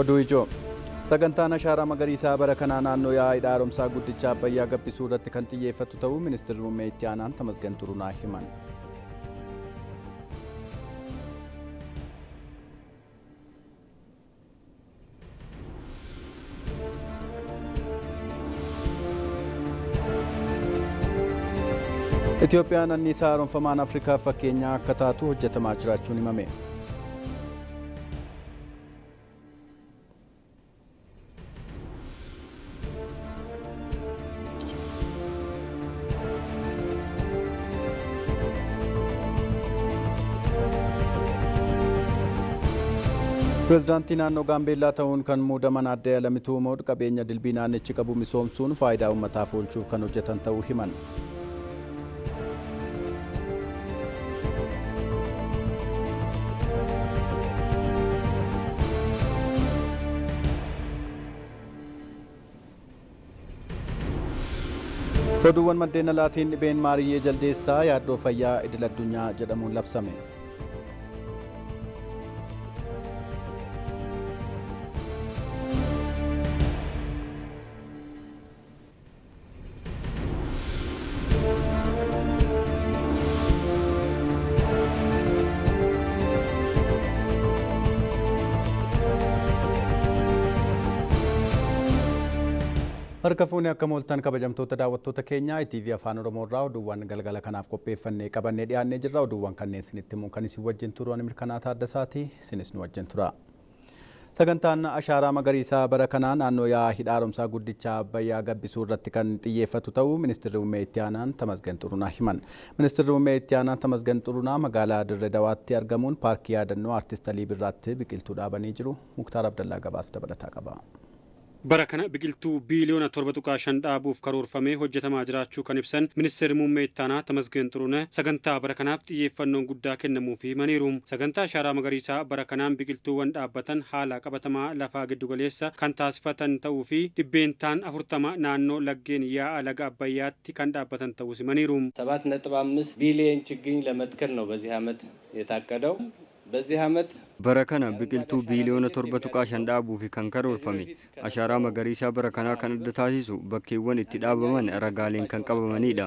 Oduu ijoo. Sagantaan ashaaraa magariisaa bara kanaa naannoo yaa'aa hidha haaromsaa guddicha Abbayyaa gabbisuu irratti kan xiyyeeffatu ta'uu ministeerri muummee itti aanaan Tamasgan Xurunaa himan. Itoophiyaan anniisaa haaromfamaan Afrikaaf fakkeenyaa akka taatu hojjetamaa jiraachuun himame. Pireezidaantii naannoo Gaambeellaa ta'uun kan muudaman Aadde Alamituu Umood qabeenya dilbii naannichi qabu misoomsuun faayidaa uummataaf oolchuuf kan hojjetan ta'uu himan. Oduuwwan maddeen alaatiin dhibeen maariyyee jaldeessaa yaaddoo fayyaa idil addunyaa jedhamuun labsame. Harka fuunee akka mooltan kabajamtoota daawwattoota keenyaa ITV Afaan Oromoo irraa oduuwwan galgala kanaaf qopheeffannee qabannee dhiyaannee jirra. Oduuwwan kanneen isinitti himuun kan isin wajjin turu ani Mirkanaa Taaddasaati. Isinis nu wajjin tura. Sagantaan ashaaraa magariisaa bara kanaa naannoo yaa'aa hidha haaromsaa guddicha Abbayyaa gabbisuu irratti kan xiyyeeffatu ta'uu ministeerri muummee itti aanaan Tamasgan Xurunaa himan. Ministeerri muummee itti aanaan Tamasgan Xurunaa magaalaa Dirre Dawaatti argamuun paarkii yaadannoo Aartist Alii Birraatti biqiltuu dhaabanii jiru. Muktaar Abdallaa gabaasa dabalataa qaba. Bara kana biqiltuu biiliyoona 7.5 dhaabuuf karoorfamee hojjetamaa jiraachuu kan ibsan Ministeerri Muummee Ittaanaa Tamasgeen Xuruneh sagantaa bara kanaaf xiyyeeffannoon guddaa kennamuufii himaniiru. Sagantaa Ashaaraa Magariisaa bara kanaan biqiltuuwwan dhaabbatan haala qabatamaa lafaa giddugaleessa kan taasifatan ta'uu fi dhibbeentaan 40 naannoo laggeen yaa'a laga Abbayyaatti kan dhaabbatan ta'uus himaniiru. 7.5 ቢሊየን ችግኝ ለመትከል ነው በዚህ ዓመት የታቀደው። በዚህ ዓመት Bara kana biqiltuu biiliyoona 7.5 dhaabuufi kan karoorfame. Ashaaraa magariisaa bara kanaa kan adda taasisu bakkeewwan itti dhaabaman ragaaleen kan qabamanidha.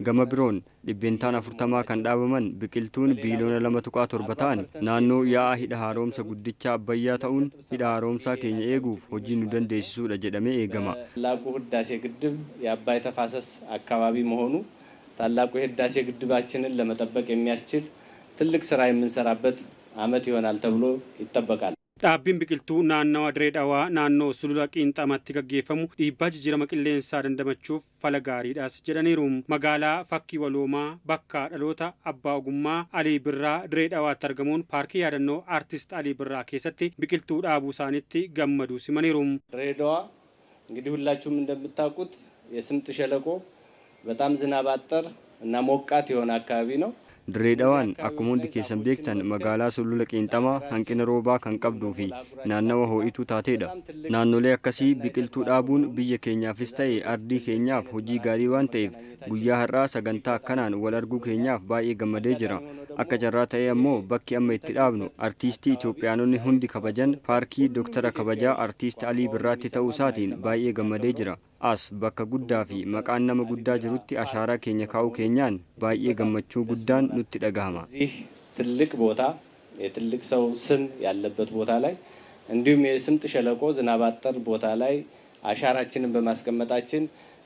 Gama biroon dhibbeentaan 40 kan dhaabaman biqiltuun biiliyoona 2.7 ta'an naannoo yaa'a hidha haaromsa guddicha Abbayyaa ta'uun hidha haaromsaa keenya eeguuf hojii nu dandeessisuudha jedhamee eegama. ታላቁ ህዳሴ ግድብ የአባይ ተፋሰስ አካባቢ መሆኑ ታላቁ የህዳሴ ግድባችንን ለመጠበቅ የሚያስችል ትልቅ ስራ የምንሰራበት ዓመት ይሆናል ተብሎ ይጠበቃል። Dhaabbiin biqiltuu naannawa Diree Dhawaa naannoo Sulula Qiinxamaatti gaggeeffamu dhiibbaa jijjiirama qilleensaa dandamachuuf fala gaariidhas jedhaniiru. Magaalaa fakkii waloomaa bakka dhaloota abbaa ogummaa Alii Birraa Diree Dhawaatti argamuun paarkii yaadannoo Aartist Alii Birraa keessatti biqiltuu dhaabuu isaaniitti gammaduu simaniiru. ድሬዳዋ እንግዲህ ሁላችሁም እንደምታውቁት የስምጥ ሸለቆ በጣም ዝናብ አጠር እና ሞቃት የሆነ አካባቢ ነው። Dirree Dhawaan akkuma hundi keessan beektan magaalaa sulula qiinxamaa hanqina roobaa kan qabduu fi naannawa ho'ituu taateedha. Naannolee akkasii biqiltuu dhaabuun biyya keenyaafis ta'e ardii keenyaaf hojii gaarii waan ta'eef guyyaa har'aa sagantaa akkanaan wal arguu keenyaaf baay'ee gammadee jira. Akka carraa ta'ee ammoo bakki amma itti dhaabnu artiistii Itoophiyaanonni hundi kabajan paarkii Dooktara kabajaa Artiist Alii Birraatti ta'uu isaatiin baay'ee gammadee jira. As bakka guddaa fi maqaan nama guddaa jirutti ashaaraa keenya kaa'uu keenyaan baay'ee gammachuu guddaan nutti dhagahama. እዚህ ትልቅ ቦታ የትልቅ ሰው ስም ያለበት ቦታ ላይ እንዲሁም የስምጥ ሸለቆ ዝናብ አጠር ቦታ ላይ አሻራችንን በማስቀመጣችን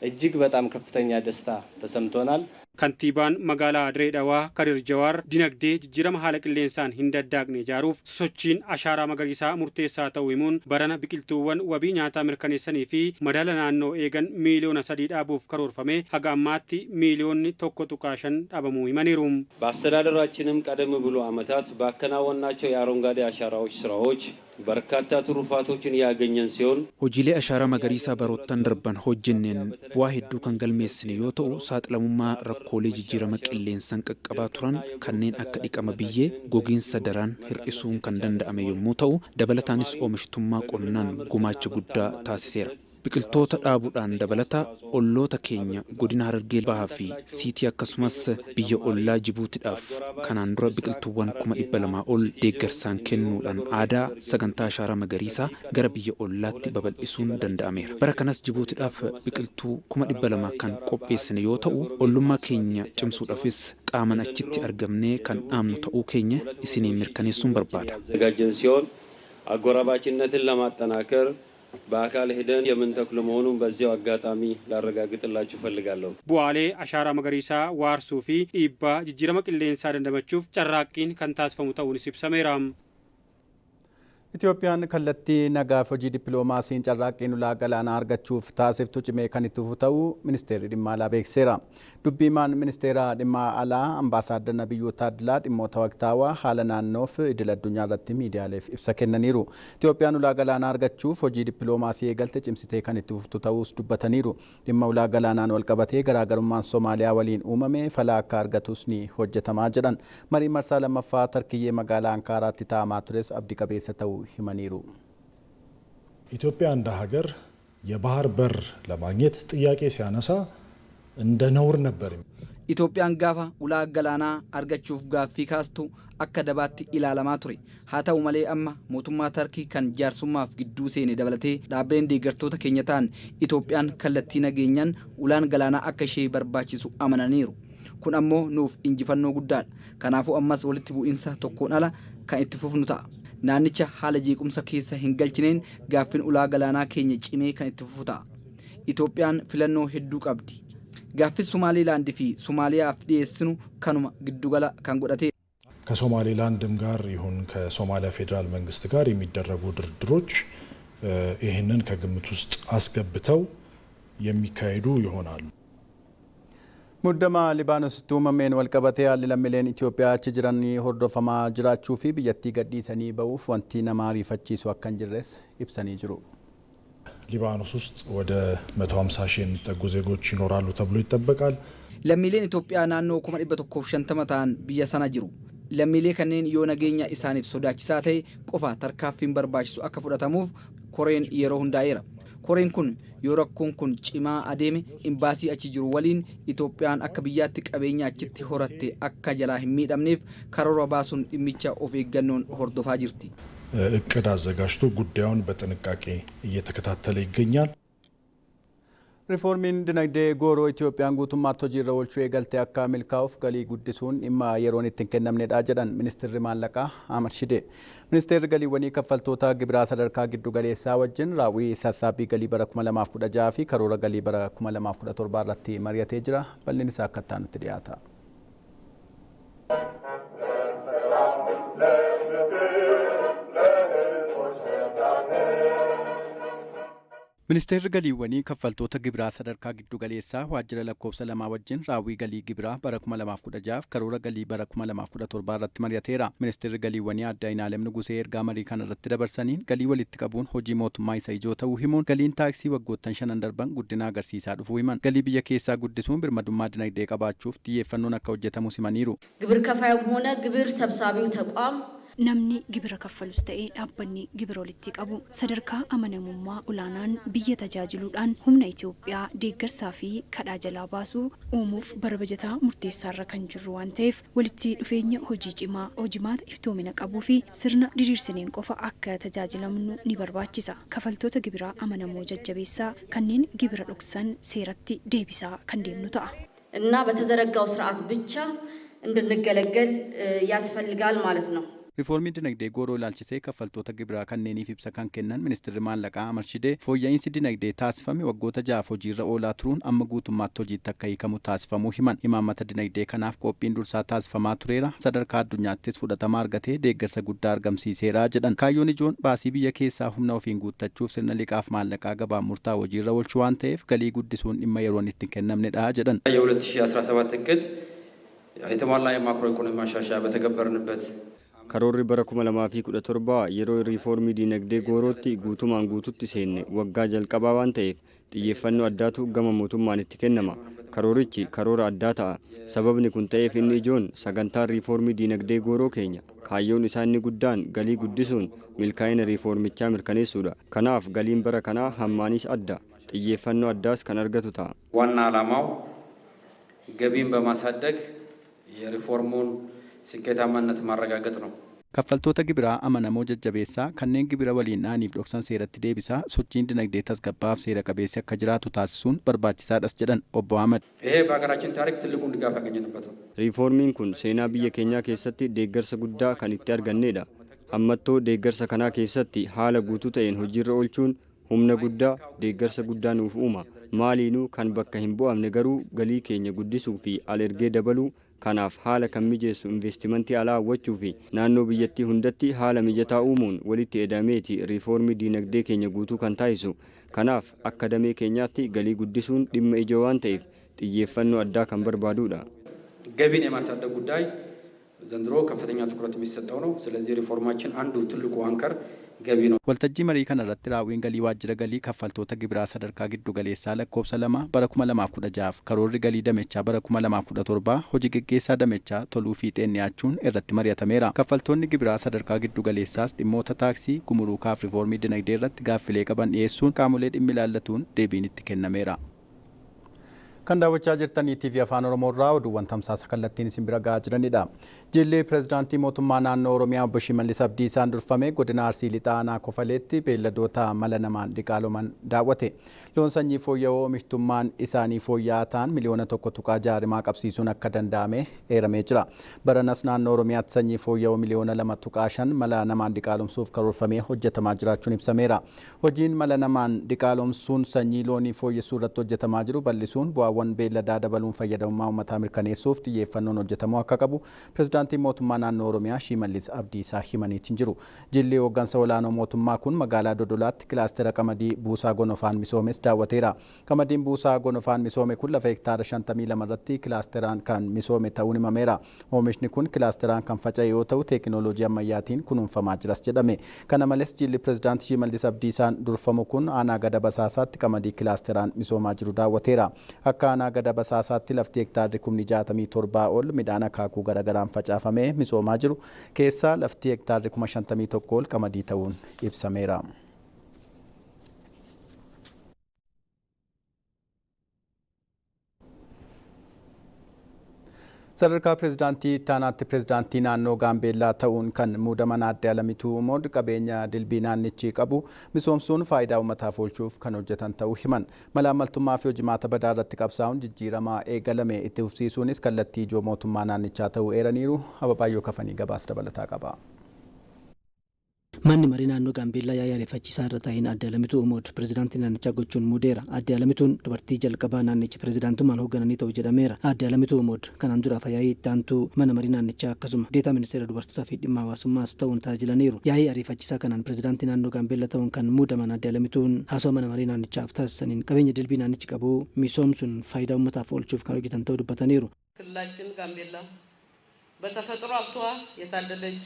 እጅግ በጣም ከፍተኛ ደስታ ተሰምቶናል። Kantiibaan magaalaa Diree Dhawaa Kadir Jawaar dinagdee jijjiirama haala qilleensaan hin daddaaqne ijaaruuf sochiin ashaaraa magariisaa murteessaa ta'uu himuun barana biqiltuuwwan wabii nyaataa mirkaneessanii fi madaala naannoo eegan miiliyoona 3 dhaabuuf karoorfame haga ammaatti miiliyoonni 1.5 dhaabamuu himaniiru. በአስተዳደራችንም ቀደም ብሎ ዓመታት ባከናወናቸው የአረንጓዴ አሻራዎች ስራዎች በርካታ ትሩፋቶችን ያገኘን ሲሆን Hojiilee ashaaraa magariisaa baroottan darban hojjenneen bu'aa hedduu kan galmeessine yoo ta'u, saaxilamummaa rakkoolee jijjiirama qilleensaan qaqqabaa turan kanneen akka dhiqama biyyee, gogiinsa daraan hir'isuun kan danda'ame yommuu ta'u, dabalataanis oomishtummaa qonnaan gumaacha guddaa taasiseera. Biqiltoota dhaabuudhaan dabalata olloota keenya godina Harargee Bahaa fi Siitii akkasumas biyya ollaa Jibuutiidhaaf kanaan dura biqiltuuwwan 200,000 ol deeggarsaan kennuudhaan aadaa sagantaa ashaaraa magariisaa gara biyya ollaatti babal'isuun danda'ameera. Bara kanas Jibuutiidhaaf biqiltuu 200,000 kan qopheessine yoo ta'u, ollummaa keenya cimsuudhaafis qaaman achitti argamnee kan dhaabnu ta'uu keenya isiniin mirkaneessuun barbaada. ያዘጋጀን ሲሆን አጎራባችነትን ለማጠናከር በአካል ሄደን የምንተክል መሆኑን በዚያው አጋጣሚ ላረጋግጥላችሁ እፈልጋለሁ። Bu'aalee ashaaraa magariisaa waarsuu fi dhiibbaa jijjiirama qilleensaa dandamachuuf carraaqqiin kan taasifamu ta'uunis ibsameera. Itoophiyaan kallattii nagaaf hojii dippiloomaasiin carraaqqiin ulaa galaanaa argachuuf taasiftu cimee kan itti fufu ta'uu Ministeerri Dhimma Alaa beeksiseera. Dubbii himaan Ministeera Dhimma Alaa Ambaasaadar Nabiyyuu Taaddalaa dhimmoota waqtaawaa haala naannoof idil addunyaa irratti miidiyaaleef ibsa kennaniiru. Itoophiyaan ulaa galaanaa argachuuf hojii dippiloomaasii eegalte cimsitee kan itti fuftu ta'uus dubbataniiru. Dhimma ulaa galaanaan wal qabatee garaagarummaan Somaaliyaa waliin uumame fala akka argatus ni hojjetamaa jedhan. Marii marsaa lammaffaa Tarkiyyee magaalaa Ankaaraatti taa'amaa tures abdii qabeessa ta'uu himaniiru. ኢትዮጵያ እንደ ሀገር የባህር በር ለማግኘት ጥያቄ ሲያነሳ እንደ ነውር ነበር። Itoophiyaan gaafa ulaa galaanaa argachuuf gaaffii kaastu akka dabaatti ilaalamaa ture. Haa ta'u malee, amma mootummaa Tarkii kan jaarsummaaf gidduu seene dabalatee dhaabbileen deeggartoota keenya ta'an Itoophiyaan kallattii nageenyaan ulaan galaanaa akka ishee barbaachisu amananiiru. Kun ammoo nuuf injifannoo guddaadha. Kanaafuu ammas walitti bu'iinsa tokkoon ala kan itti fufnu ta'a. Naannicha haala jeequmsa keessa hin galchineen gaaffiin ulaa galaanaa keenya cimee kan itti fufu ta'a. Itoophiyaan filannoo hedduu qabdi. Gaaffii Somaaliilaandii fi Somaaliyaaf dhiyeessinu kanuma giddugala kan godhate. ከሶማሌላንድም ጋር ይሁን ከሶማሊያ ፌዴራል መንግስት ጋር የሚደረጉ ድርድሮች ይህንን ከግምት ውስጥ አስገብተው የሚካሄዱ ይሆናሉ። Muddama Libaanositti uumameen walqabatee haalli lammiileen Itoophiyaa achi jiranii hordofamaa jiraachuu fi biyyattii gadhiisanii ba'uuf wanti nama ariifachiisu akka hin jirres ibsanii jiru. ሊባኖስ ውስጥ ወደ 150 ሺህ የሚጠጉ ዜጎች ይኖራሉ ተብሎ ይጠበቃል። Lammiileen Itoophiyaa naannoo 150,000 ta'an biyya sana jiru. Lammiilee kanneen yoo nageenya isaaniif sodaachisaa ta'e qofa tarkaanfiin barbaachisu akka fudhatamuuf koreen yeroo hundaa'eera. Koreen kun yoo rakkoon kun cimaa adeeme imbaasii achi jiru waliin Itoophiyaan akka biyyaatti qabeenya achitti horatte akka jalaa hin miidhamneef karoora baasuun dhimmicha of eeggannoon hordofaa jirti. እቅድ አዘጋጅቶ ጉዳዩን በጥንቃቄ እየተከታተለ ይገኛል። Riifoormiin dinagdee gooroo Itoophiyaan guutummaatti hojiirra oolchuu eegalte akka milkaa'uuf galii guddisuun dhimma yeroon itti hin kennamnedha jedhan Ministeerri Maallaqaa Ahmad Shidee. Ministeerri galiiwwanii kaffaltoota gibiraa sadarkaa giddu galeessaa wajjin raawwii sassaabbii galii bara 2016 fi karoora galii bara 2017 irratti mari'atee jira. Bal'inni isaa akka itti aanutti dhiyaata. Ministeerri galiiwwanii kaffaltoota gibiraa sadarkaa giddu galeessaa waajjira lakkoofsa lamaa wajjin raawwii galii gibiraa bara 2016 fi karoora galii bara 2017 irratti mari'ateera. Ministeerri galiiwwanii Aadde Ayinaalem Nugusee ergaa marii kana irratti dabarsaniin, galii walitti qabuun hojii mootummaa isa ijoo ta'uu himuun, galiin taaksii waggoottan shanan darban guddina agarsiisaa dhufuu himan. Galii biyya keessaa guddisuun birmadummaa dinagdee qabaachuuf xiyyeeffannoon akka hojjetamus himaniiru. ግብር ከፋዩም ሆነ ግብር ሰብሳቢው ተቋም Namni gibira kaffalus ta'ee dhaabbanni gibira walitti qabu sadarkaa amanamummaa olaanaan biyya tajaajiluudhaan humna Itoophiyaa deeggarsaa fi kadhaa jalaa baasuu uumuuf bara bajataa murteessaarra kan jirru waan ta'eef, walitti dhufeenya hojii cimaa, hojimaata iftoomina qabuu fi sirna diriirsineen qofa akka tajaajilamnu ni barbaachisa. Kafaltoota gibiraa amanamoo jajjabeessaa, kanneen gibira dhoksan seeratti deebisaa kan deemnu ta'a. እና በተዘረጋው ስርዓት ብቻ እንድንገለገል ያስፈልጋል ማለት ነው። Riifoormii dinagdee gooroo ilaalchisee kaffaltoota gibiraa kanneeniif ibsa kan kennan Ministeerri Maallaqaa Ahmad Shidee, fooyya'insi dinagdee taasifame waggoota 6f hojiirra oolaa turuun amma guutummaatti hojiitti akka hiikamu taasifamuu himan. Imaammata dinagdee kanaaf qophiin dursaa taasifamaa tureera. Sadarkaa addunyaattis fudhatama argatee deeggarsa guddaa argamsiiseera jedhan. Kaayyoon ijoon baasii biyya keessaa humna ofiin guuttachuuf sirna liqaaf maallaqaa gabaan murtaa'u hojiirra oolchuu waan ta'eef, galii guddisuun dhimma yeroon itti hin kennamnedha jedhan. የ2017 እቅድ የተሟላ የማክሮ ኢኮኖሚ ማሻሻያ በተገበርንበት Karoorri bara 2017 yeroo riifoormii diinagdee goorootti guutumaan guututti seenne waggaa jalqabaa waan ta'eef, xiyyeeffannoo addaatu gama mootummaan itti kennama. Karoorichi karoora addaa ta'a. Sababni kun ta'eef inni ijoon sagantaan riifoormii diinagdee gooroo keenya kaayyoon isaa inni guddaan galii guddisuun milkaa'ina riifoormichaa mirkaneessuudha. Kanaaf galiin bara kanaa hammaanis adda. Xiyyeeffannoo addaas kan argatu ta'a. ዋና ዓላማው ገቢን በማሳደግ የሪፎርሙን ስኬታማነት ማረጋገጥ ነው። Kaffaltoota gibiraa amanamoo jajjabeessaa, kanneen gibira waliin dha'aniif dhoksan seeratti deebisaa, sochiin dinagdee tasgabbaa'aaf seera qabeessi akka jiraatu taasisuun barbaachisaadhas jedhan Obbo Ahmad. ይሄ በሀገራችን ታሪክ ትልቁን ድጋፍ ያገኘንበት ነው። Riifoormiin kun seenaa biyya keenyaa keessatti deeggarsa guddaa kan itti argannedha. Hammattoo deeggarsa kanaa keessatti haala guutuu ta'een hojiirra oolchuun humna guddaa, deeggarsa guddaa nuuf uuma. Maaliinuu kan bakka hin bu'amne garuu galii keenya guddisuu fi al-ergee dabaluu, kanaaf haala kan mijeessu investimentii alaa hawwachuu fi naannoo biyyattii hundatti haala mijataa uumuun walitti edameeti riifoormii diinagdee keenya guutuu kan taasisu. Kanaaf akka damee keenyaatti galii guddisuun dhimma ijoo waan ta'eef xiyyeeffannoo addaa kan barbaadudha. ገቢን የማሳደግ ጉዳይ ዘንድሮ ከፍተኛ ትኩረት የሚሰጠው ነው። ስለዚህ ሪፎርማችን አንዱ ትልቁ አንከር ገቢ ነው። Waltajjii marii kana irratti raawwiin galii waajjira galii kaffaltoota gibiraa sadarkaa giddu galeessaa lakkoofsa 2 bara 2016 karoorri galii damechaa bara 2017 hojii geggeessaa damechaa Toluu Fiixeen dhiyaachuun irratti mari'atameera. Kaffaltoonni gibiraa sadarkaa giddu galeessaas dhimmoota taaksii, gumuruukaa fi riifoormii dinagdee irratti gaaffilee qaban dhiyeessuun qaamolee dhimmi ilaallatuun deebiin itti kennameera. Kan daawwachaa jirtan ETV Afaan Oromoo irraa oduuwwan tamsaasa kallattiin isin bira gahaa jiranidha. Jilli pirezidaantii mootummaa naannoo Oromiyaa Obbo Shimallis Abdiisaan durfame godina Arsii Lixaa aanaa Kofaleetti beelladoota mala namaan diqaaloman daawwate. Loon sanyii fooyya'oo oomishtummaan isaanii fooyya'aa ta'an 1.6 miliyoona rimaa qabsiisuun akka danda'ame eeramee jira. Baranas naannoo Oromiyaatti sanyii fooyya'oo 2.5 miliyoona mala namaan diqaalomsuuf karoorfamee hojjetamaa jiraachuun ibsameera. Hojiin mala namaan diqaalomsuun sanyii loonii fooyyessuu irratti hojjetamaa jiru bal'isuun bu'aawwan beelladaa dabaluun fayyadamummaa uummataa mirkaneessuuf xiyyeeffannoon hojjetamuu akka qabu pirezidaantiin mootummaa naannoo Oromiyaa Shimallis Abdiisaa himaniitiin jiru. Jilli hooggansa olaanoo mootummaa kun magaalaa Dodolaatti kilaastera qamadii buusaa gonofaan misoomes daawwateera. Qamadiin buusaa gonofaan misoome kun lafa hektaara 52 irratti kilaasteraan kan misoome ta'uun himameera. Oomishni kun kilaasteraan kan faca'e yoo ta'u teekinooloojii ammayyaatiin kunuunfamaa jiras jedhame. Kana malees jilli pirezidaantii Shimallis Abdiisaan durfamu kun aanaa Gada Basaasaatti qamadii kilaasteraan misoomaa jiru daawwateera. Akka aanaa Gada Basaasaatti lafti hektaarri 67,000 ol midhaan akaakuu garagaraan facaafamee misoomaa jiru keessaa lafti hektaarri 51,000 ol qamadii ta'uun ibsameera. Sadarkaa pirezidaantii ittaanaatti pirezidaantii naannoo Gaambeellaa ta'uun kan muudaman Aadde Alamituu Umood qabeenya dilbii naannichi qabu misoomsuun faayidaa uummataaf oolchuuf kan hojjetan ta'uu himan. Malaammaltummaa fi hojimaata badaa irratti qabsaa'uun jijjiirama eegalame itti fufsiisuunis kallattii ijoo mootummaa naannichaa ta'uu eeraniiru. Ababaayyoo Kafanii gabaasa dabalataa qaba. Manni marii naannoo Gaambeellaa yaa'ii ariifachiisaa irra taa'een Aadde Alamituu Umood pirezidaantii naannichaa gochuun muudeera. Aadde Alamituun dubartii jalqabaa naannicha pirezidaantummaan hooggananii ta'u jedhameera. Aadde Alamituu Umood kanaan dura yaa'ii itti aantuu mana marii naannichaa akkasuma deetaa ministeera dubartootaa fi dhimma hawaasummaas ta'uun tajaajilaniiru. Yaa'ii ariifachiisaa kanaan pirezidaantii naannoo Gaambeellaa ta'uun kan muudaman Aadde Alamituun haasawaa mana marii naannichaaf taasisaniin qabeenya dilbii naannichi qabu misoomsuun faayidaa uummataaf oolchuuf kan hojjetan ta'uu dubbataniiru. ክልላችን ጋምቤላ በተፈጥሮ ሀብቷ የታደለች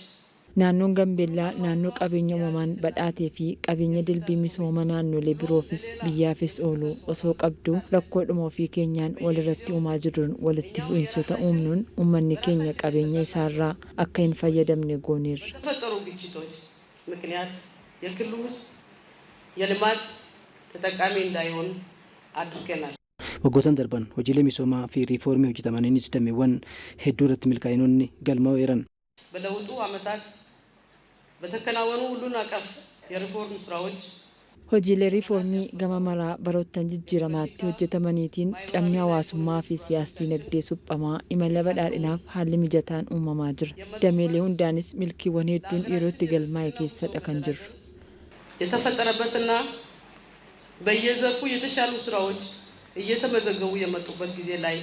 Naannoon Gambeellaa naannoo qabeenya uumamaan badhaatee fi qabeenya dilbii misooma naannolee biroofis biyyaafis oolu osoo qabdu rakkoodhuma ofii keenyaan walirratti uumaa jirruun walitti bu'iinsota uumnuun uummanni keenya qabeenya isaarraa akka hin fayyadamne gooneerra. በተፈጠሩ ግጭቶች ምክንያት የክልሉ ሕዝብ የልማት ተጠቃሚ እንዳይሆን አድርገናል። Waggootan darban hojiilee misoomaa fi riifoormii hojjetamaniinis dameewwan hedduu irratti milkaa'inoonni galmaa'uu eeran. በለውጡ ዓመታት በተከናወኑ ሁሉን አቀፍ የሪፎርም ስራዎች Hojiilee riifoormii gama maraa baroottan jijjiiramaatti hojjetamaniitiin cabni hawaasummaa fi siyaas dinagdee suphamaa imala badhaadhinaaf haalli mijataan uumamaa jira. Dameelee hundaanis milkiiwwan hedduun yeroo itti galmaa'e keessadha kan jirru. የተፈጠረበትና በየዘርፉ የተሻሉ ስራዎች እየተመዘገቡ የመጡበት ጊዜ ላይ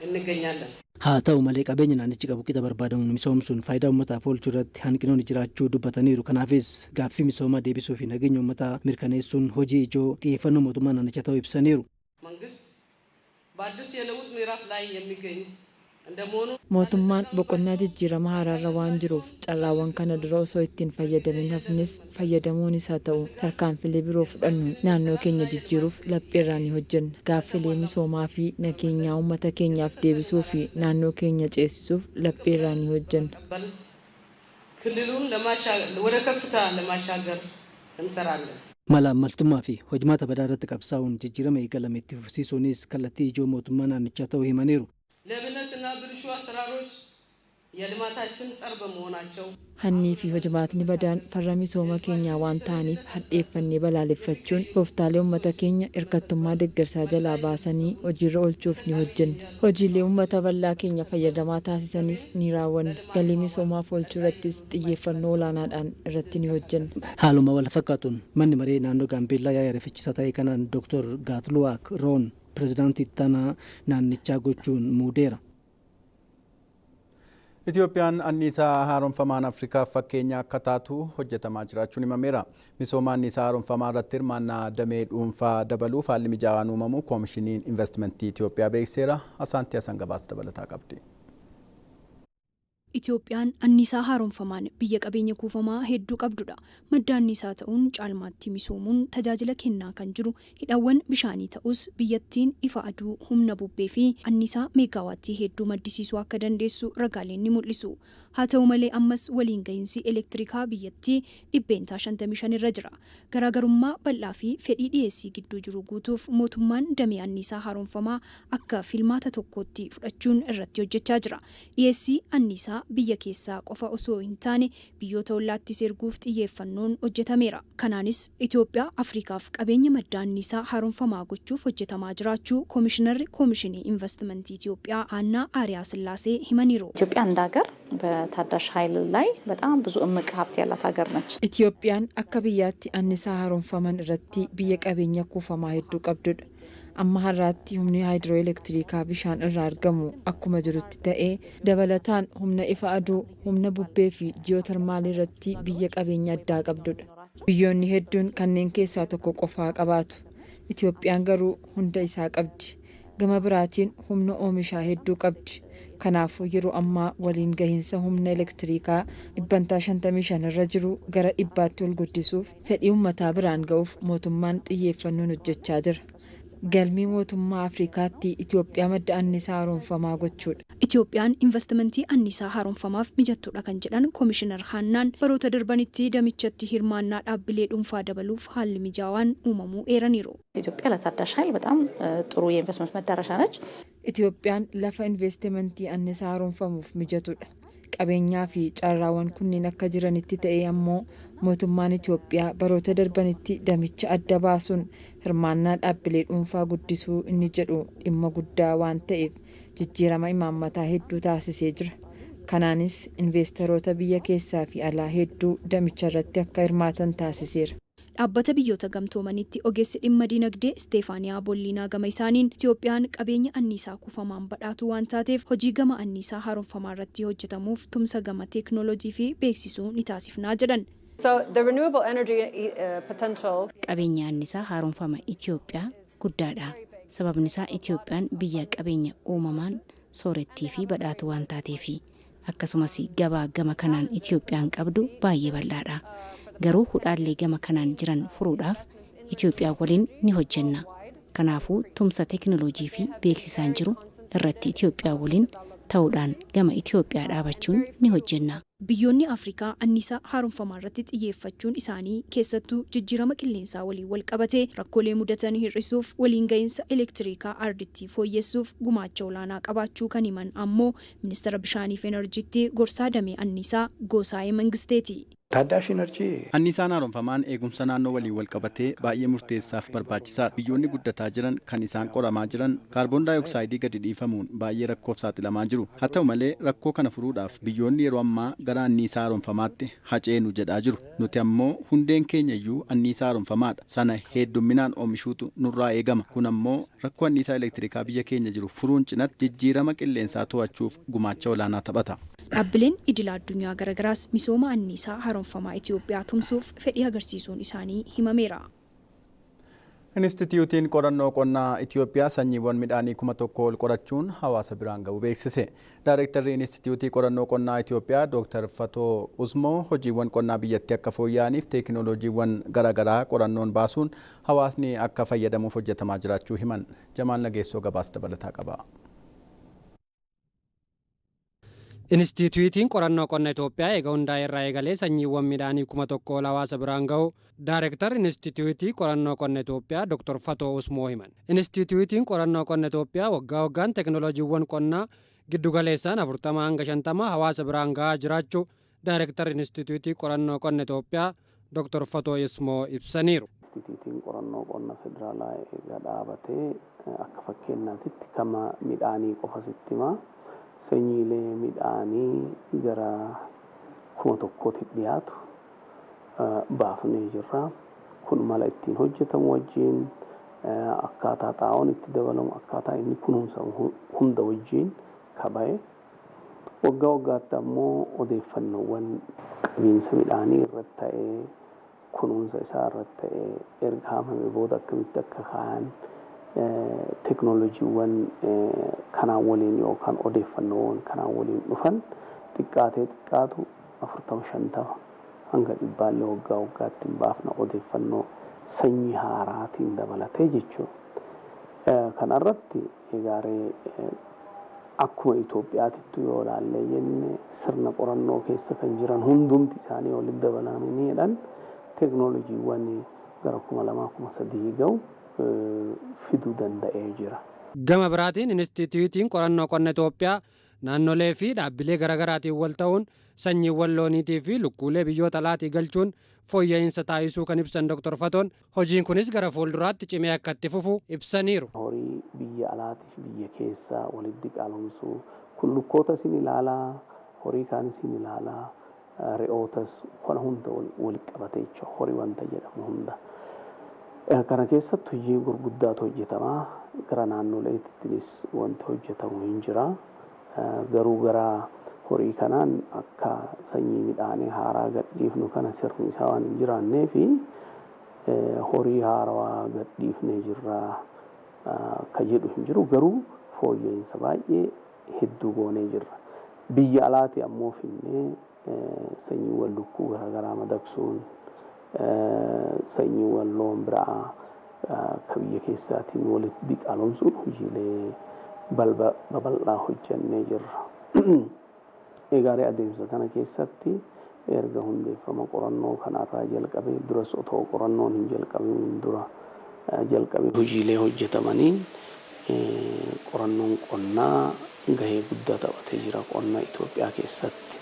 እንገኛለን። Haa ta'u malee qabeenya naannichi qabu qixa barbaadamuun misoomsuun faayidaa uummataaf oolchuu irratti hanqinoonni jiraachuu dubbataniiru. Kanaafis gaaffii misoomaa deebisuu fi nageenya uummataa mirkaneessuun hojii ijoo xiyyeeffannoo mootummaa naannichaa ta'uu ibsaniiru. መንግስት በአዲስ የለውጥ ምዕራፍ ላይ የሚገኝ እንደመሆኑ Mootummaan boqonnaa jijjiirama haaraarra waan jiruuf carraawwan kana dura osoo ittiin fayyadamin hafnis fayyadamuunis haa ta'u tarkaanfilee biroo fudhannuun naannoo keenya jijjiiruuf lapheerraa ni hojjenna. Gaaffilee misoomaa fi nageenyaa uummata keenyaaf deebisuu fi naannoo keenya ceesisuuf lapheerraa ni hojjenna. ክልሉን ወደ ከፍታ ለማሻገር እንሰራለን። Malaammaltummaa fi hojmaata badaa irratti qabsaa'uun jijjiirama eegalame itti fufsiisuunis kallattii ijoo mootummaa naannichaa ta'uu himaniiru. ሌብነትና ብልሹ አሰራሮች የልማታችን ጸር በመሆናቸው Hannii fi hojmaatni badaan farra misooma keenyaa waan ta'aniif hadheeffannee balaaleffachuun tooftaalee uummata keenya hirkattummaa deeggarsaa jalaa baasanii hojiirra oolchuuf ni hojjenna. Hojiilee uummata bal'aa keenya fayyadamaa taasisanis ni raawwanna. Galii misoomaaf oolchuu irrattis xiyyeeffannoo olaanaadhaan irratti ni hojjenna. Haaluma wal fakkaatuun manni maree naannoo Gaambeellaa yaa'ii ariifachiisaa ta'e kanaan Dooktor Gaatluwaak Roon pirezidaantii ittaanaa naannichaa gochuun muudeera. Itoophiyaan anniisaa haaromfamaan Afrikaaf fakkeenya akka taatu hojjetamaa jiraachuun himameera. Misooma anniisaa haaromfamaa irratti hirmaannaa damee dhuunfaa dabaluuf haalli mijaawaan uumamu Koomishiniin Investimentii Itoophiyaa beeksiseera. Asaantii Hasan gabaasa dabalataa qabdi. Itoophiyaan anniisaa haaromfamaan biyya qabeenya kuufamaa hedduu qabdudha. Madda anniisaa ta'uun caalmaatti misoomuun tajaajila kennaa kan jiru hidhaawwan bishaanii ta'us, biyyattiin ifa aduu, humna bubbee fi anniisaa meegaawaattii hedduu maddisiisuu akka dandeessu ragaaleen ni mul'isu. Haa ta'u malee, ammas waliin gahinsi elektirikaa biyyattii 55% irra jira. Garaagarummaa bal'aa fi fedhii dhiyeessii gidduu jiru guutuuf mootummaan damee anniisaa haaromfamaa akka filmaata tokkootti fudhachuun irratti hojjechaa jira. Dhiyeessii anniisaa biyya keessaa qofa osoo hin taane biyyoota ollaattis erguuf xiyyeeffannoon hojjetameera. Kanaanis Itoophiyaa Afrikaaf qabeenya madda anniisaa haaromfamaa gochuuf hojjetamaa jiraachuu Koomishinarri Koomishinii Investimentii Itoophiyaa Haannaa Aariyaa Sillaasee himaniiru. ኢትዮጵያ እንደ ሀገር በታዳሽ ኃይል ላይ በጣም ብዙ እምቅ ሀብት ያላት ሀገር ነች። Itoophiyaan akka biyyaatti anniisaa haaromfaman irratti biyya qabeenya kuufamaa hedduu qabdudha. Amma har'aatti humni haayidroo elektirikaa bishaan irraa argamu akkuma jirutti ta'ee, dabalataan humna ifa aduu, humna bubbee fi ji'ootarmaalii irratti biyya qabeenya addaa qabdudha. Biyyoonni hedduun kanneen keessaa tokko qofaa qabaatu. Itoophiyaan garuu hunda isaa qabdi. Gama biraatiin humna oomishaa hedduu qabdi. Kanaafuu yeroo ammaa waliin gahinsa humna elektirikaa 55% irra jiru gara 100tti ol guddisuuf, fedhii uummataa biraan ga'uuf mootummaan xiyyeeffannoon hojjechaa jira. Galmii mootummaa Afrikaatti Itoophiyaa madda anniisaa haaromfamaa gochuudha. Itoophiyaan investimentii anniisaa haaromfamaaf mijattuudha kan jedhan Koomishinar Haannaan, baroota darbanitti damichatti hirmaannaa dhaabbilee dhuunfaa dabaluuf haalli mijaawaan uumamuu eeraniiru. ኢትዮጵያ ለታዳሽ ኃይል በጣም ጥሩ የኢንቨስትመንት መዳረሻ ነች። Itoophiyaan lafa investimentii anniisaa haaromfamuuf mijatudha. Qabeenyaa fi carraawwan kunneen akka jiranitti ta'ee ammoo mootummaan Itoophiyaa baroota darbanitti damicha adda baasuun hirmaannaa dhaabbilee dhuunfaa guddisuu inni jedhu dhimma guddaa waan ta'eef jijjiirama imaammataa hedduu taasisee jira. Kanaanis investeroota biyya keessaa fi alaa hedduu damicha irratti akka hirmaatan taasiseera. Dhaabbata Biyyoota Gamtoomanitti ogeessi dhimma dinagdee Isteefaaniyaa Bolliinaa gama isaaniin, Itoophiyaan qabeenya anniisaa kuufamaan badhaatu waan taateef hojii gama anniisaa haaromfamaa irratti hojjetamuuf tumsa gama teeknooloojii fi beeksisuu ni taasifnaa jedhan. So the renewable energy potential Qabeenya anniisaa haaromfama Itoophiyaa guddaadha. Sababni isaa Itoophiyaan biyya qabeenya uumamaan soorettii fi badhaatu waan taateefi. Akkasumas gabaa gama kanaan Itoophiyaan qabdu baay'ee bal'aadha. Garuu hudhaalee gama kanaan jiran furuudhaaf Itoophiyaa waliin ni hojjenna. Kanaafuu tumsa teeknooloojii fi beeksisaan jiru irratti Itoophiyaa waliin ta'uudhaan gama Itoophiyaa dhaabachuun ni hojjenna. Biyyoonni Afrikaa anniisaa haaromfamaa irratti xiyyeeffachuun isaanii keessattuu jijjiirama qilleensaa waliin wal qabatee rakkoolee mudatan hir'isuuf, waliin gahinsa elektirikaa ardittii fooyyessuuf gumaacha olaanaa qabaachuu kan himan ammoo Ministeera Bishaanii fi Enerjiitti gorsaa damee anniisaa Goosaayee Mangisteeti. ታዳሽ ኢነርጂ Anniisaan haaromfamaan eegumsa naannoo waliin wal qabatee baay'ee murteessaaf barbaachisaadha. Biyyoonni guddataa jiran kan isaan qoramaa jiran kaarboon daayoksaaydii gadi dhiifamuun baay'ee rakkoof saaxilamaa jiru. Haa ta'u malee, rakkoo kana furuudhaaf biyyoonni yeroo ammaa gara anniisaa haaromfamaatti haceenu jedhaa jiru. Nuti ammoo hundeen keenya iyyuu anniisaa haaromfamaadha. Sana heddumminaan oomishuutu nurraa eegama. Kun ammoo rakkoo anniisaa elektirikaa biyya keenya jiru furuun cinatti jijjiirama qilleensaa to'achuuf gumaacha olaanaa taphata. Dhaabbileen idila addunyaa garagaraas misooma anniisaa haaromfamaa Itoophiyaa tumsuuf fedhii agarsiisuun isaanii himameera. Inistituutiin Qorannoo Qonnaa Itoophiyaa sanyiiwwan midhaanii 1000 ol qorachuun hawaasa biraan ga'uu beeksise. Daayirektarri Inistituutii Qorannoo Qonnaa Itoophiyaa Dr. Fatoo Uzmoo hojiiwwan qonnaa biyyattii akka fooyya'aniif teekinooloojiiwwan garaagaraa qorannoon baasuun hawaasni akka fayyadamuuf hojjetamaa jiraachuu himan. Jamaal Nageessoo gabaasa dabalataa qaba. Inistiitiyuutiin Qorannoo Qonna Itoophiyaa eega hundaa'e irraa eegalee sanyiiwwan midhaanii 1000 ol hawaasa biraan ga'u Daayirektarri Inistiitiyuutii Qorannoo Qonna Itoophiyaa Dr. Fatoo Usmoo himan. Inistiitiyuutiin Qorannoo Qonna Itoophiyaa waggaa waggaan teekinooloojiiwwan qonnaa giddugaleessaan 40 hanga 50 hawaasa biraan gahaa jiraachuu Daayirektarri Inistiitiyuutii Qorannoo Qonna Itoophiyaa Dr. Fatoo Ismoo ibsaniiru. Inistiitiyuutiin Qorannoo Qonna Federaalaa eega dhaabatee akka fakkeenyaatitti kama midhaanii qofa sitti himaa. Sanyiilee midhaanii gara 1000tti dhiyaatu baafnee jirra. Kun mala ittiin hojjetamu wajjin, akkaataa xaa'oon itti dabalamu, akkaataa inni kunuunsamu hunda wajjin kaba'e. Waggaa waggaatti ammoo odeeffannoowwan qabiinsa midhaanii irratti ta'ee, kunuunsa isaa irratti ta'ee, erga haamame booda akkamitti akka kaayan, teekinooloojiiwwan kanaan waliin yookaan odeeffannoowwan kanaan waliin dhufan xiqqaatee xiqqaatu 40, 50 hanga dhibbaallee waggaa waggaatti hin baafna, odeeffannoo sanyii haaraatiin dabalatee jechuudha. Kanarratti egaaree akkuma Itoophiyaatittu yoo ilaallee jenne, sirna qorannoo keessa kan jiran hundumti isaanii walitti dabalamanii jedhan teekinooloojiiwwan gara 2000, 3000 ga'u fiduu danda'ee jira. Gama biraatiin Inistiitiyuutiin Qorannoo Qonna Itoophiyaa naannolee fi dhaabbilee garaagaraatiin wal ta'uun sanyiiwwan looniitii fi lukkuulee biyyoota alaatii galchuun fooyya'insa taasisuu kan ibsan Dr. Fatoon, hojiin kunis gara fuulduraatti cimee akka itti fufu ibsaniiru. Horii biyya alaatii fi biyya keessaa walitti qaalomsuu kun lukkoota isin ilaalaa, horii kaan isin ilaalaa, re'ootas kana hunda walitti qabatee jechuudha, horii wanta jedhamu hunda. Kana keessatti hojii gurguddaatu hojjetama. Gara naannoleettinis wanti hojjetamu hin jira. Garuu gara horii kanaan akka sanyii midhaanii haaraa gadhiifnu kana sirni isaa waan hin jiraannee fi horii haarawaa gadhiifnee jirra akka jedhu hin jiru. Garuu fooyya'insa baay'ee hedduu goonee jirra. Biyya alaati ammoo finnee sanyiiwwan lukkuu garaagaraa madaqsuun, sanyiiwwan loon biraa akka biyya keessaatiin walitti diqaalomsuun hojiilee babal'aa hojjennee jirra. Egaa adeemsa kana keessatti erga hundeeffama qorannoo kanarraa jalqabee, duras otoo qorannoon hin jalqabiin dura jalqabee hojiilee hojjetamaniin qorannoon qonnaa gahee guddaa taphatee jira qonna Itoophiyaa keessatti.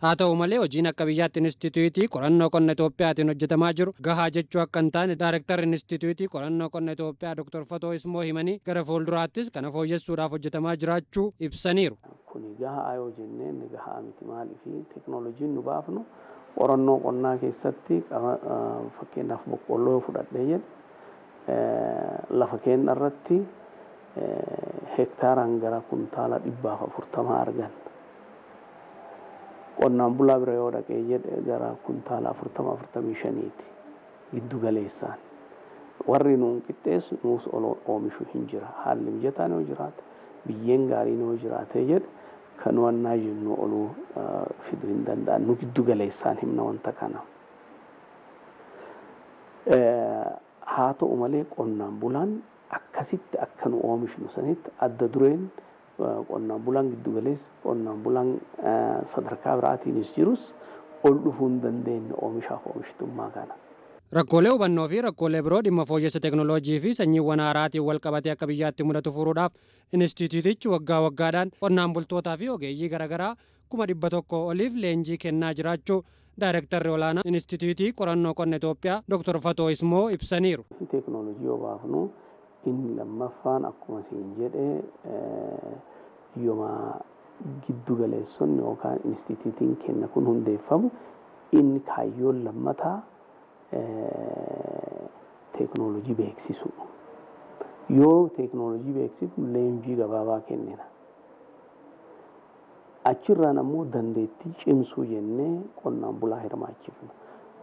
Haa ta'u malee, hojiin akka biyyaatti Inistiitiyuutii Qorannoo Qonna Itoophiyaatiin hojjetamaa jiru gahaa jechuu akka hin taane Daayirektarri Inistiitiyuutii Qorannoo Qonna Itoophiyaa Dr. Fatoo Ismoo himanii, gara fuulduraattis kana fooyyessuudhaaf hojjetamaa jiraachuu ibsaniiru. Kuni gahaa yoo jennee, inni gahaa miti. Maaliif? Teekinooloojiin nu baafnu qorannoo qonnaa keessatti, fakkeenyaaf boqqolloo yoo fudhadhee jedhe, lafa keenya irratti hektaaraan gara kuntaala 140 arganna. Qonnaan bulaa bira yoo dhaqee jedhe gara kuntaala 40, 45ti giddu galeessaan. Warri nuun qixxeessu nuus ol oomishu hin jira. Haalli mijataan yoo jiraate, biyyeen gaariin yoo jiraate jedhe, kan wannaa jennu oluu fiduu hin danda'an. Nu giddu galeessaan himna wanta kana. Haa ta'u malee, qonnaan bulaan akkasitti akka nu oomishnu sanitti adda dureen qonnaan bulaan giddu galeessi, qonnaan bulaan sadarkaa biraatiinis jirus ol dhufuu hin dandeenye oomishaaf oomishtummaa kana. Rakkoolee hubannoo fi rakkoolee biroo dhimma fooyyessa teekinooloojii fi sanyiiwwan haaraatiin wal qabatee akka biyyaatti mudatu furuudhaaf inistiitiyuutichi waggaa waggaadhaan qonnaan bultootaa fi ogeeyyii garaagaraa 100,000 oliif leenjii kennaa jiraachuu Daayirektarri olaanaa Inistiitiyuutii Qorannoo Qonna Itoophiyaa Dr. Fatoo Ismoo ibsaniiru. Teekinooloojii yoo baafnu, inni lammaffaan akkuma siin jedhe yooma giddu galeessonni yookaan inistiitiyuutiin kenna kun hundeeffamu, inni kaayyoon lammataa teekinooloojii beeksisuu. Yoo teekinooloojii beeksifnu leenjii gabaabaa kennina. Achirraan ammoo dandeettii cimsuu jennee qonnaan bulaa hirmaachifna.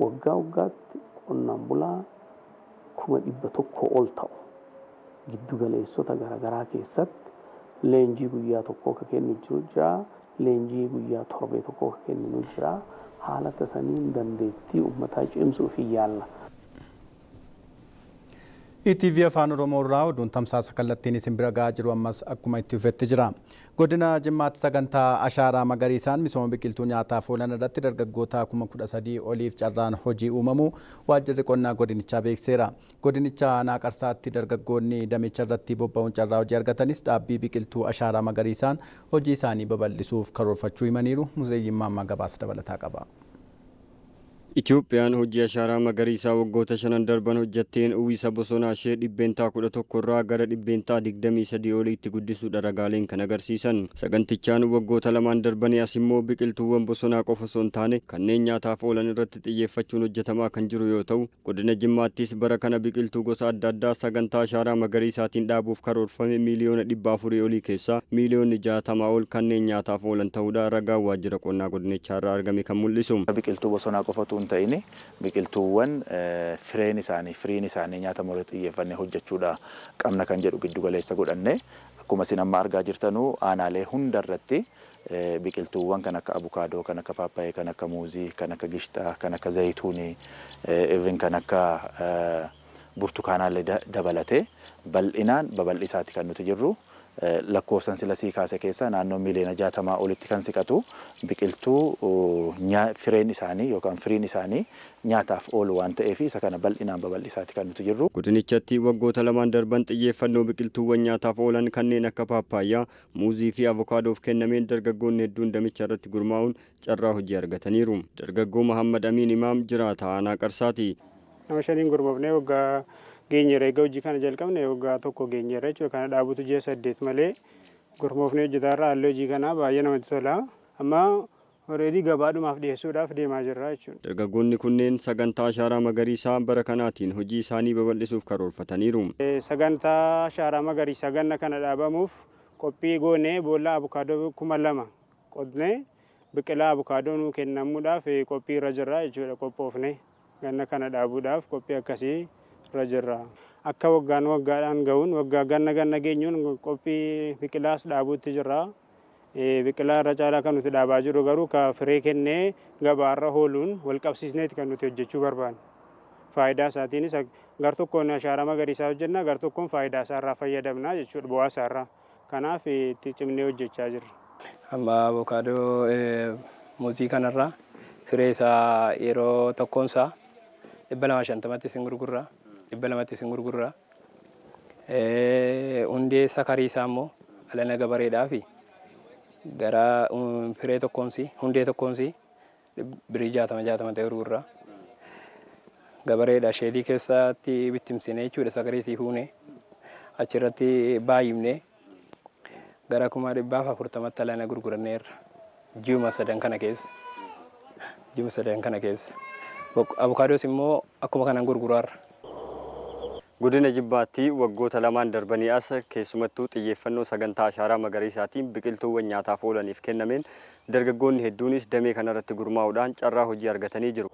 Waggaa waggaatti qonnaan bulaa 100,000 ol ta'u giddu galeessota garaagaraa keessatti leenjii guyyaa tokkoo ka kennu jiru jira. Leenjii guyyaa torbee tokkoo ka kenninu jira. Haala tasaniin dandeettii uummataa cimsuuf hin yaalla. ETV Afaan Oromoo irraa oduun tamsaasa kallattiin isin bira gahaa jiru ammas akkuma itti fufetti jira. Godina Jimmaatti sagantaa ashaaraa magariisaan misooma biqiltuu nyaataaf oolan irratti dargaggoota 13,000 oliif carraan hojii uumamu waajjirri qonnaa godinichaa beeksiseera. Godinicha aanaa Qarsaatti dargaggoonni damicha irratti bobba'uun carraa hojii argatanis dhaabbii biqiltuu ashaaraa magariisaan hojii isaanii babal'isuuf karoorfachuu himaniiru. Muzeeyyiin Maammaa gabaasa dabalataa qaba. Itoophiyaan hojii ashaaraa magariisaa waggoota shanan darban hojjetteen uwwisa bosonaa ishee 11% irraa gara 23% oliitti guddisuudha ragaaleen kan agarsiisan. Sagantichaan waggoota lamaan darbanii as immoo biqiltuuwwan bosonaa qofa osoo hin taane kanneen nyaataaf oolan irratti xiyyeeffachuun hojjetamaa kan jiru yoo ta'u, godina Jimmaattis bara kana biqiltuu gosa adda addaa sagantaa ashaaraa magariisaatiin dhaabuuf karoorfame 400,000,000 olii keessaa 60,000,000 ol kanneen nyaataaf oolan ta'uudha ragaan waajjira qonnaa godinichaa irraa argame kan mul'isu. Biqiltuu bosonaa qofatu hin ta'in biqiltuuwwan fireen isaanii firiin isaanii nyaatamu irratti xiyyeeffannee hojjechuudha qabna kan jedhu giddu galeessa godhanne akkuma isin amma argaa jirtanu aanaalee hunda irratti biqiltuuwwan kan akka abukaadoo, kan akka paappaayee, kan akka muuzii, kan akka gishxaa, kan akka zayituunii, even kan akka burtukaanaallee dabalatee bal'inaan babal'isaati kan nuti jirru. Lakkoofsan sila sii kaase keessaa naannoo 60,000,000 olitti kan siqatu biqiltuu fireen isaanii yookaan firiin isaanii nyaataaf oolu waan ta'eef isa kana bal'inaan babal'isaati kan nuti jirru. Godinichatti waggoota lamaan darban xiyyeeffannoo biqiltuuwwan nyaataaf oolan kanneen akka paappaayyaa, muuzii fi avokaadoof kennameen dargaggoonni hedduun damicha irratti gurmaa'uun carraa hojii argataniiru. Dargaggoo Mahammad Amiin Imaam jiraataa aanaa Qarsaati. Nama shaniin gurmoofnee waggaa geenyeera. Egaa hojii kana jalqabne waggaa tokko geenyeera jechuudha. Kana dhaabutu ji'a 8 malee gurmoofnee hojjetaa irra haalli hojii kanaa baay'ee namatti tola. Amma already gabaadhumaaf dhiyeessuudhaaf deemaa jirra jechuudha. Dargaggoonni kunneen sagantaa ashaaraa magariisaa bara kanaatiin hojii isaanii babal'isuuf karoorfataniiru. Sagantaa ashaaraa magariisaa ganna kana dhaabamuuf qophii goonee boolla abukaadoo 2000 qotnee biqilaa abukaadoo nuu kennamuudhaaf qophii irra jirra jechuudha. Qophoofne ganna kana dhaabuudhaaf qophii akkasii irra jirra. Akka waggaan waggaadhaan gahuun waggaa ganna ganna geenyuun qophii biqilaas dhaabuutti jirra. Biqilaa irra caalaa kan nuti dhaabaa jirru garuu ka firee kennee gabaarra ooluun wal qabsiisneeti kan nuti hojjechuu barbaannu. Faayidaa isaatiinis gar tokkoon ashaaraa magariisaa hojjenna, gar tokkoon faayidaa isaarraa fayyadamna jechuudha, bu'aa isaarraa. Kanaaf itti cimnee hojjechaa jirra. Amma avokaadoo muuzii kanarraa firee isaa yeroo tokkoon isaa 250tti isin gurgurra, 200tti isin gurgurra. Hundee sakarii isaa immoo alana gabareedhaa fi gara firee tokkoonsi hundee tokkoonsi birrii 60 60 ta'e gurgurra. Gabareedha sheedii keessatti bittimsine jechuudha, sakarii sii fuune achirratti baay'ifne gara 140,000tti alana gurguranneerra ji'uma sadan kana keessa. Ji'uma sadan kana keessa. Avokaadoos immoo akkuma kanaan gurguraarra. Godina Jimmaatti waggoota lamaan darbanii as keessumattuu xiyyeeffannoo sagantaa ashaaraa magariisaatiin biqiltuuwwan nyaataaf oolaniif kennameen dargaggoonni hedduunis damee kanarratti gurmaa'uudhaan carraa hojii argatanii jiru.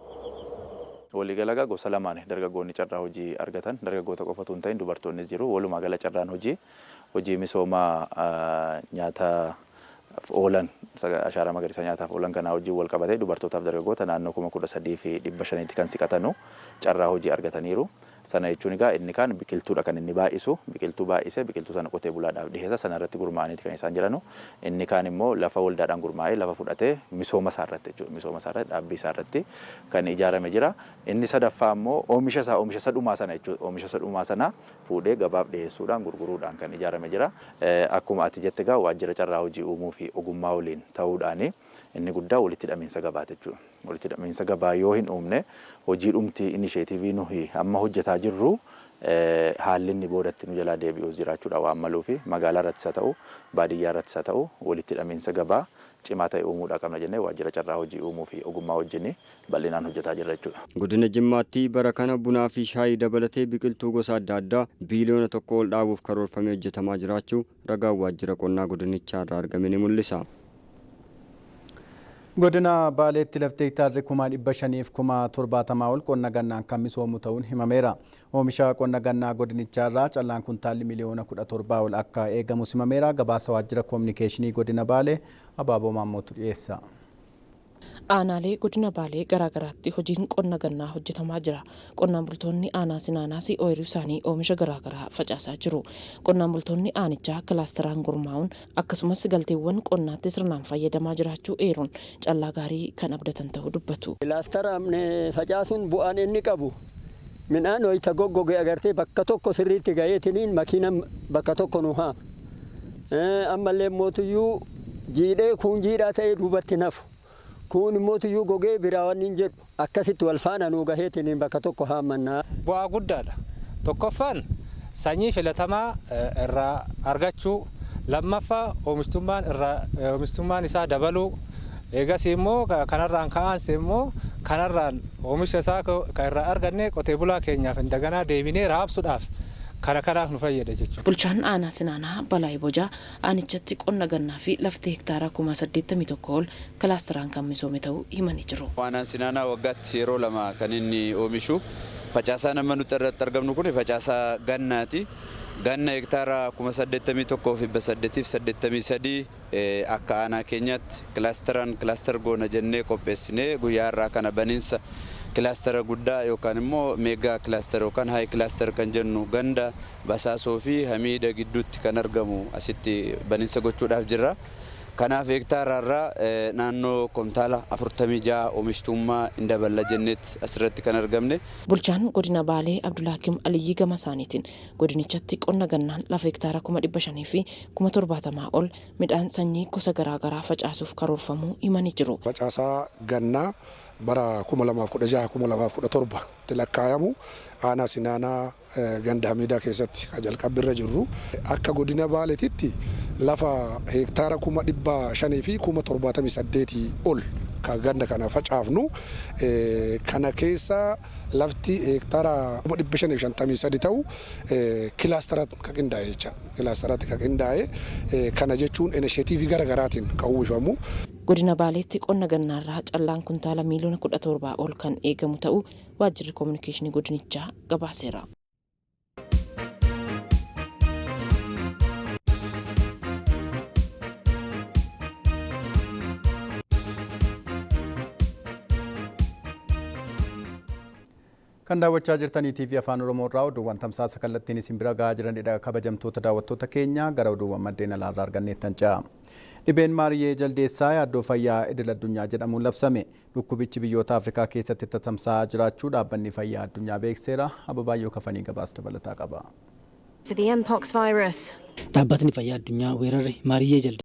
Waliigala egaa gosa lamaan dargaggoonni carraa hojii argatan, dargaggoota qofatu hin ta'in dubartoonnis jiru. Walumaa gala carraan hojii hojii misooma nyaataaf oolan ashaaraa magariisaa nyaataaf oolan kanaa wajjin wal qabatee dubartootaaf dargaggoota naannoo 13,500tti kan siqatanu carraa hojii argataniiru. Sana jechuun egaa inni kaan biqiltuudha kan inni baay'isu, biqiltuu baay'isee biqiltuu sana qotee bulaadhaaf dhiheessa, sana irratti gurmaa'aniiti kan isaan jiranu. Inni kaan immoo lafa waldaadhaan gurmaa'ee lafa fudhatee misooma isaa irratti jechuudha, misooma isaa irratti dhaabbii isaa irratti kan ijaarame jira. Inni sadaffaa immoo oomisha isaa oomisha isa dhumaa sana jechuudha, oomisha isa dhumaa sana fuudhee gabaaf dhiheessuudhaan gurguruudhaan kan ijaarame jira. Akkuma ati jette egaa waajjira carraa hojii uumuu fi ogummaa waliin ta'uudhaani inni guddaa walitti hidhamiinsa gabaati jechuudha. Walitti hidhamiinsa gabaa yoo hin uumne hojii dhumti inisheetivii nuyi amma hojjetaa jirru haalli inni boodatti nu jalaa deebi'us jiraachuudha waan maluufi magaalaa irrattis haa ta'u baadiyyaa irrattis haa ta'u walitti hidhamiinsa gabaa cimaa ta'e uumuudhaa qabna jennee waajjira carraa hojii uumuu fi ogummaa wajjin bal'inaan hojjetaa jirra jechuudha. Godina Jimmaatti bara kana bunaa fi shaayii dabalatee biqiltuu gosa adda addaa biiliyoona 1 ol dhaabuuf karoorfamee hojjetamaa jiraachuu ragaan waajjira qonnaa godinichaa irraa argame ni mul'isa. Godina Baaleetti lafti hektaarri 570,000 ol qonna gannaan kan misoomu ta'uun himameera. Oomisha qonna gannaa godinichaa irraa callaan kuntaalli 17 miliyoona ol akka eegamu himameera. Gabaasa waajjira koominikeeshinii godina Baalee Abaaboo Maammootu dhiyeessa. Aanaalee godina Baalee garaagaraatti hojiin qonna gannaa hojjetamaa jira. Qonnaan bultoonni aanaa Sinaanaas ooyiruu isaanii oomisha garaagaraa facaasaa jiru. Qonnaan bultoonni aanichaa kilaasteraan gurmaa'uun akkasumas galteewwan qonnaatti sirnaan fayyadamaa jiraachuu eeruun callaa gaarii kan abdatan ta'uu dubbatu. Kilaasteraan facaasuun bu'aan inni qabu midhaan wayita goggoge agartee bakka tokko sirriitti gaheetiniin makiina bakka tokko nu haama. Ammallee mootuyyuu jiidhee kun jiidhaa ta'ee duubatti nafu. Kun mootuyyuu gogee biraa wanni hin jedhu akkasitti wal faana nuu gaheetiniin bakka tokko haammannaa. Bu'aa guddaadha. Tokkoffaan sanyii filatamaa irraa argachuu, lammaffaa oomishtummaan isaa dabaluu, eegas immoo kanarraan ka'aanse immoo kanarraan oomisha isaa kan irraa arganne qotee bulaa keenyaaf indaganaa deebinee raabsuudhaaf kana kanaaf nu fayyada jechuudha. Bulchaan aanaa Sinaanaa Balaay Bojaa aanichatti qonna gannaa fi lafti hektaara 81,000 ol kilaasteraan kan misoome ta'uu himanii jiru. Aanaan Sinaanaa waggaatti yeroo lama kan inni oomishu. Facaasaan amma nuti irratti argamnu kun facaasaa gannaati. Ganna hektaara 81,883 akka aanaa keenyaatti kilaasteraan kilaaster goona jennee qopheessinee guyyaa har'aa kana baniinsa kilaastera guddaa yookaan immoo meegaa kilaaster yookaan haay kilaaster kan jennu ganda Basaasoo fi Hamiida gidduutti kan argamu asitti baniinsa gochuudhaaf jirra. Kanaaf hektaara irraa naannoo komtaala 46 oomishtummaa hin daballa jenneet asirratti kan argamne. Bulchaan godina Baalee Abdulhakim Aliyyii gama isaaniitiin godinichatti qonna gannaan lafa hektaara 570,070 ol midhaan sanyii gosa garaagaraa facaasuuf karoorfamuu himanii jiru. Facaasaa gannaa bara 2016 2017 tti lakkaayamu aanaa Sinaanaa ganda Hamiidaa keessatti kan jalqabbiirra jirru akka godina Baaleetitti lafa hektaara 578,000 ol kan ganda kana facaafnu kana keessa lafti hektaara 553 ta'u kilaasteratti kan qindaa'e jecha. Kilaasteratti kan qindaa'e kana jechuun inisheetiivii garaagaraatiin kan uwwifamu. Godina Baaleetti qonna gannaarraa callaan kuntaala miiliyoona 17 ol kan eegamu ta'uu waajjirri kominikeeshinii godinichaa gabaaseera. Kan daawwachaa jirtan ETV Afaan Oromoo irraa oduuwwan tamsaasa kallattiin isin bira gahaa jiranidha. Kabajamtoota daawwattoota keenya gara oduuwwan maddeen alaarraa arganneettan ce'a. Dhibeen Maariyyee Jaldeessaa yaaddoo fayyaa idil addunyaa jedhamuun labsame. Dhukkubichi biyyoota Afrikaa keessatti tatamsa'aa jiraachuu dhaabbanni fayyaa addunyaa beekseera. Ababaayyoo Kafanii gabaasa dabalataa qaba. To the Mpox virus. Dhaabbatni fayyaa addunyaa weerarri Maariyyee